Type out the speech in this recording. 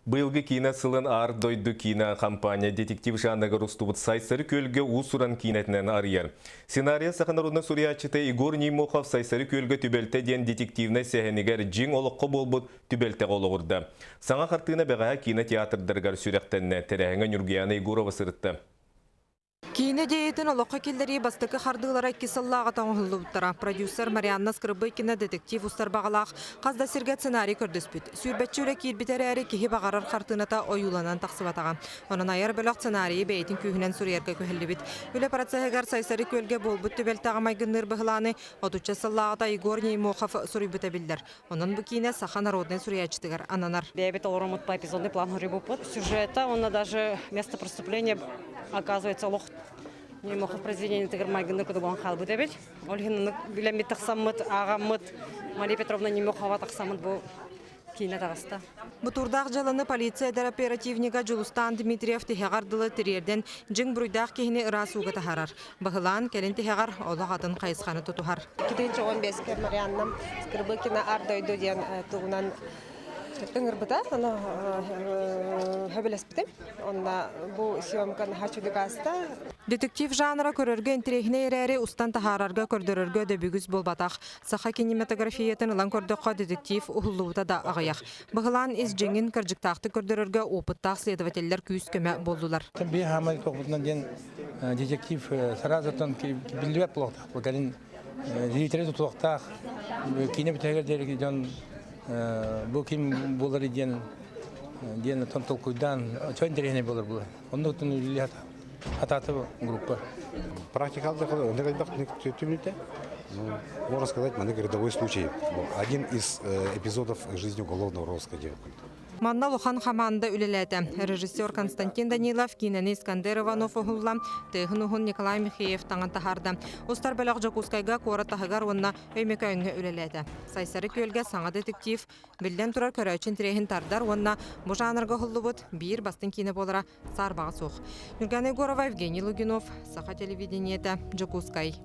Быйылгы киинэ сылын Аар дойду киинэ компания детектив жанрыгар устубут Сайсары күөлгэ уус-уран киинэтинэн арыйар. Сценарийа саха народнай суруйааччыта Егор Неймохов Сайсары күөлгэ түбэлтэ диэн детективнай сэһэнигэр дьиҥ олоххо буолбут түбэлтэҕэ олоҕурда. Саҥа хартыына бэҕэһээ киинэ театрдарыгар сүрэхтэннэ. Тэрээһиҥҥэ Ньургуйаана Егорова сырытта. Киинэ идеятын олоххо киллэрии бастакы хардыылара икки сыллааҕыта оҥоһуллубуттара. Продюсер Марианна Скрыбыкина детектив устар баҕалаах хас да сиргэ сценарий көрдөспүт. Сүүрбэччэ үлэ киирбитэ эрээри, киһи баҕарар хартыыната ойууланан тахсыбатаҕа. Онон айар бөлөх сценарийы бэйэтин күүһүнэн суруйарга күһэллибит. Үлэ процеһыгар Сайсары күөлгэ буолбут түбэлтэҕэ майгынныыр быһылааны отучча сыллааҕыта Егор Неймохов суруйбута биллэр. Онон бу киинэ саха народнай суруйааччытыгар ананар. Бэйэбит олороммут по эпизодный план суруйбуппут. Сюжета уонна даже место преступления оказывается олох Неймохов произведениетыгар майгынныыр курдук буолан хаалбыт эбит. Ол иһин билэммит тахсаммыт, ааҕаммыт Мария Петровна Неймохова тахсаммыт бу киинэ таҕыста. Бутуурдаах дьыаланы полиция эдэр оперативнига Дьулустаан Дмитриев тиһэҕэр дылы тириэрдэн дьиҥ буруйдаах киһини ыраас ууга таһаарар. Баһылаан кэлин тиһэҕэр олох атын хайысханы тутуһар. 2015 Марианна Скрыбыкина Ар дойду диэн тугунан ыҥырбыта, ону сөбүлэспитим. Онно бу съемка наһаа үчүгэй ааста. Детектив жанра көрөргө интэриэһинэй эрээри, устан таһаарарга, көрдөрөргө дөбүгүс буолбатах. Саха кинематографиятын ылан көрдөххө, детектив уһуллубута да аҕыйах. Быһылаан ис дьиҥин кырдьыктаахтык көрдөрөргө опыттаах следователлэр күүс-көмө буоллулар. Биир хаамай туохпутунан диэн детектив сразу биллибэт буолуохтаах. Кэлин зрители тутуохтаах киинэ бүтэһигэр диэри дьон бу ким буолар диэн диэн толкуйдаан чо интэриэһинэй буолар буолар. Оннуктан үлэлии хатааты группа. Практикалда түмүтэ. Ну, можно сказать, маннык рядовой случай. Один из эпизодов жизни уголовного розыска диэн. Манна улахан хамаанда үлэлээтэ. Режиссер Константин Данилов киинэни Искандер Иванов уһулла, тыаһын уһун Николай Михеев таҥан таһаарда. Устар бөлөх Дьокуускайга куорат таһыгар уонна Өймөкөөҥҥө үлэлээтэ. Сайсары күөлгэ саҥа детектив, биллэн турар көрөөччү интэриэһин тардар уонна бу жанрга уһуллубут биир бастыҥ киинэ буолара саарбаҕа суох. Ньургана Егорова, Евгений Лугинов, Саха телевидениетэ, Дьокуускай.